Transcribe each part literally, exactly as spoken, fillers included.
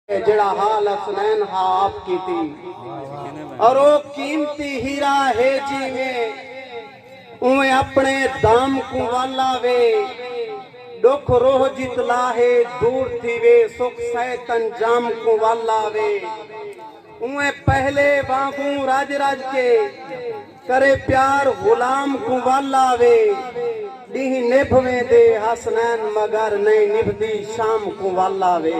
جیڑھا حال حسنین ہا آپ کیتی۔ اور او قیمتی ہیرا ہے جیویں، اوویں اپݨے دام کوں ول آوے۔ ݙکھ روہ جتلا ہے دور تھیوے، سکھ سہت انجام کوں ول آوے۔ اوویں پہلے وانگوں رڄ رڄ کے، کرے پیار غلام کوں ول آوے۔ ݙینہہ نبھ ویندے حسنین مگر نئیں نبھدی شام کوں ول آوے۔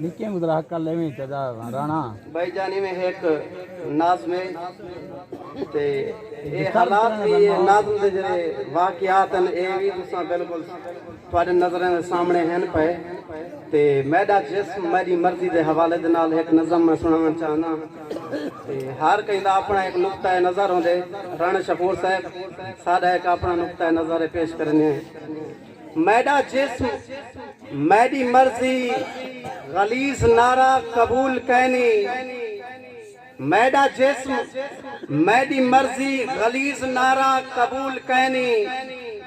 نکیں گزرا کل ایویں چدا رانا۔ بھائی جان، ایویں ہک نظم ہے تے اے حالات وی، اے نظم دے جڑے واقعات ہن، اے وی تساں بالکل تہاݙے نظراں دے سامݨے ہن پئے۔ تے میݙا جسم میݙی مرضی دے حوالے دے نال ہک نظم میں سݨاوݨ چاہنداں۔ تے ہر کہیں دا اپݨا ہک نقطۂ نظر ہوندے۔ رانا شکور صاحب، ساݙا ہک اپݨا نقطۂ نظر ہے، پیش کرݨے ہیں۔ میݙا جسم میݙی مرضی، غلیظ نعرہ قبول کینی۔ میݙا جسم میݙی مرضی، غلیظ نعرہ قبول کینی۔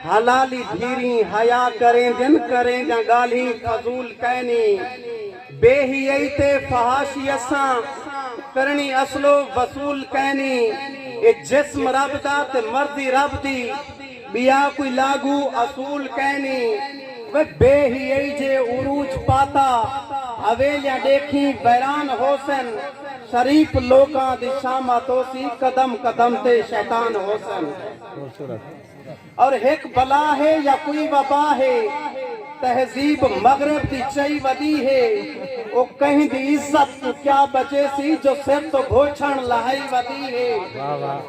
حلالی دھیریں حیا کریندن، کریندیاں ڳالھیں فضول کینی۔ بے حیائی تے فحاشی اساں کرݨی، اصلو وصول کینی۔ اے جسم رب دا تے مرضی رب دی، ٻیا کوئی لاڳو اصول کینی۔ وے بے حیائی جے عروج پاتا، حویلیاں ݙیکھیں ویران ہوسن۔ شریف لوکاں دی شامت ہوسی، قدم قدم تے شیطان ہوسن۔ اور ہک بلا ہے یا کوئی وبا ہے، تہذیب مغرب دی چئی ودی ہے۔ او کہیں دی عزت توں کیا بچیسی، جو سر توں بھوچھݨ لہائی ودی ہے۔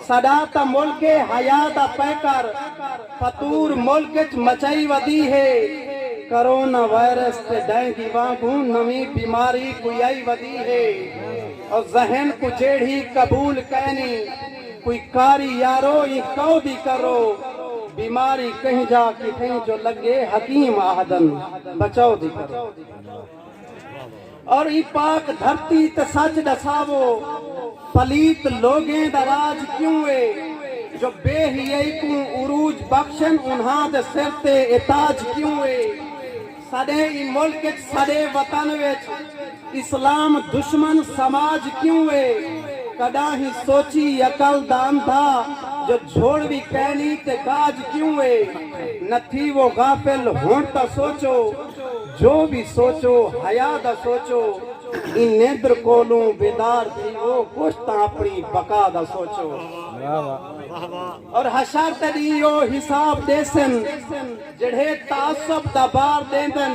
ساݙا تاں ملک ہے حیا دا پیکر، فتور ملک اچ مچائی ودی ہے۔ کرونا وائرس تے ڈینگی وانگوں نویں بیماری کوئی آئی ودی ہے۔ او ذہن کوں جیڑھی قبول کینی، کوئی کاری یارو ایں کئو دی کرو۔ بیماری کہیں جا کتھیں جو لڳے، حکیم آہدن بچاؤ دی کرو۔ اور ایں پاک دھرتی تے سچ ݙساوو، پلیت لوگیں دا راج کیوں اے؟ جو بے حیائی کوں عروج بخشن، انہاں دے سر تے اے تاج کیوں اے؟ ساݙے ایں ملک اچ، ساݙے وطن وچ اسلام دشمن سماج کیوں اے؟ کݙاہیں سوچی عقل دا اندھا، جو جھوڑ وی کینی تے کاج کیوں اے؟ نہ تھیوو غافل، ہݨ تاں سوچو، جو وی سوچو حیا دا سوچو۔ ایں نیندر کولوں بیدار تھیوو، کجھ تاں اپݨی بقا دا سوچو۔ اور حشر تے ݙینہہ او حساب ݙیسن، جیڑھے تعصب دا بار ݙیندن۔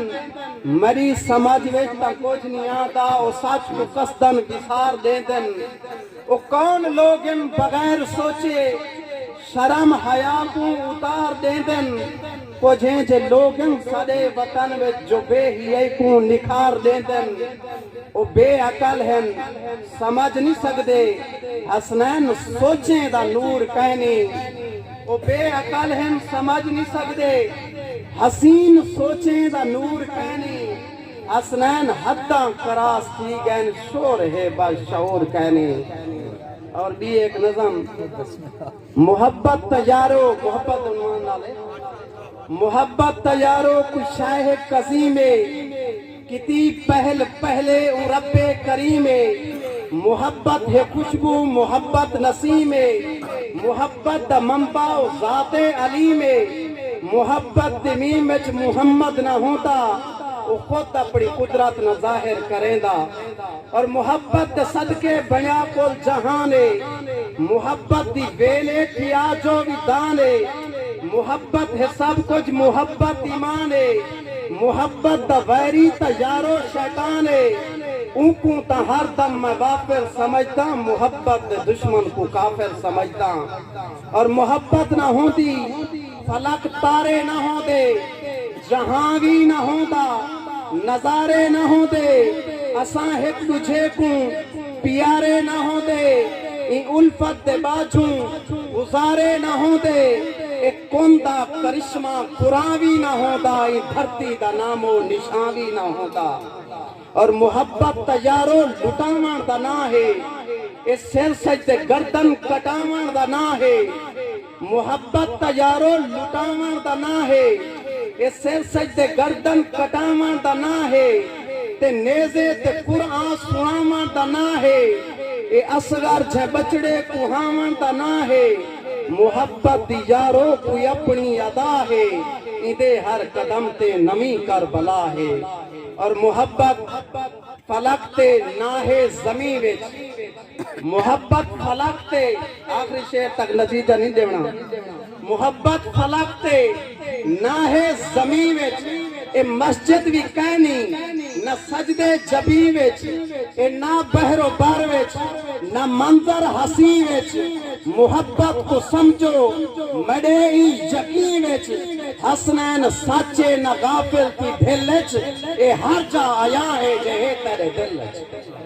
میݙی سمجھ وچ تاں کجھ نی آندا، او سچ کوں قصدن وسار ݙیندن۔ او کون لوگ ہن بغیر سوچے، شرم حیا کوں اتار ݙیندن۔ کجھ اینجھے لوگ ہن ساݙے وطن وچ، جو بے حیائی کوں نکھار ݙیندن۔ او بے عقل ہن، سمجھ نی سڳدے، حسنین سوچیں دا نور کینی۔ او بے عقل ہن، سمجھ نی سڳدے، حسین سوچیں دا نور کینی۔ حسنین حداں کراس تھی ڳئن، شور ہے بس شعور کینی۔ اور ٻی ہک نظم، محبت تاں یارو، محبت عنوان نال ہے۔ محبت تاں یارو کوئی شے ہے عظیم اے، کیتی پہل پہلے اوں رب کریم اے۔ محبت ہے خوشبو، محبت نسیم اے، محبت دا منبع او ذات علیم اے۔ محبت دی میم اچ محمد نہ ہوندا، او خود اپݨی قدرت نہ ظاہر کریندا۔ اور محبت دے صدقے بݨیا کل جہان اے۔ محبت دی ویل اے، تھیا جو وی دان اے۔ محبت ہے سب کجھ، محبت ایمان اے۔ محبت دا ویری تاں یارو شیطان اے۔ اونکوں تاں ہر دم میں وافر سمجھداں، محبت دے دشمن کوں کافر سمجھداں۔ اور محبت نہ ہوندی، فلک تارے نہ ہوندے، جہاں وی نہ ہوندا، نظارے نہ ہوندے، اساں ہک ݙوجھے کوں پیارے نہ ہوندے، ایں الفت دے ٻاجھوں گزارے نہ ہوندے، اے کن دا کرشمہ قرآن وی نہ ہوندا، ایں دھرتی دا نام و نشان وی نہ ہوندا۔ اور محبت تاں یارو لٹاوݨ دا ناں ہے، اے سر سجدے گردن کٹاوݨ دا ناں ہے۔ محبت تاں یارو لٹاوݨ دا ناں ہے۔ اے سر سجدے گردن کٹاوݨ دا ناں ہے، تے نیزے تے قرآن سݨاوݨ دا ناں ہے۔ اے اصغر جھیں ٻچڑے کہاوݨ دا ناں ہے۔ محبت دی یارو کوئی اپݨی ادا ہے، ایندے ہر قدم تے نویں کربلا ہے۔ اور محبت فلک تے نہ ہے زمین وچ، محبت فلک تے، آخری شعر تک نتیجہ نہیں ݙیوݨا۔ محبت فلک تے نہ ہے زمین وچ، اے مسجد وی کائنی، نہ سجدے جبین وچ، اے نہ بحر و بر وچ، نہ منظر حسین وچ۔ محبت کوں سمجھو میݙے ایں یقین وچ، حسنین سچ اے نہ غافل دی بھل وچ، اے ہر جا آیا ہے جے ہے تیݙے دل وچ۔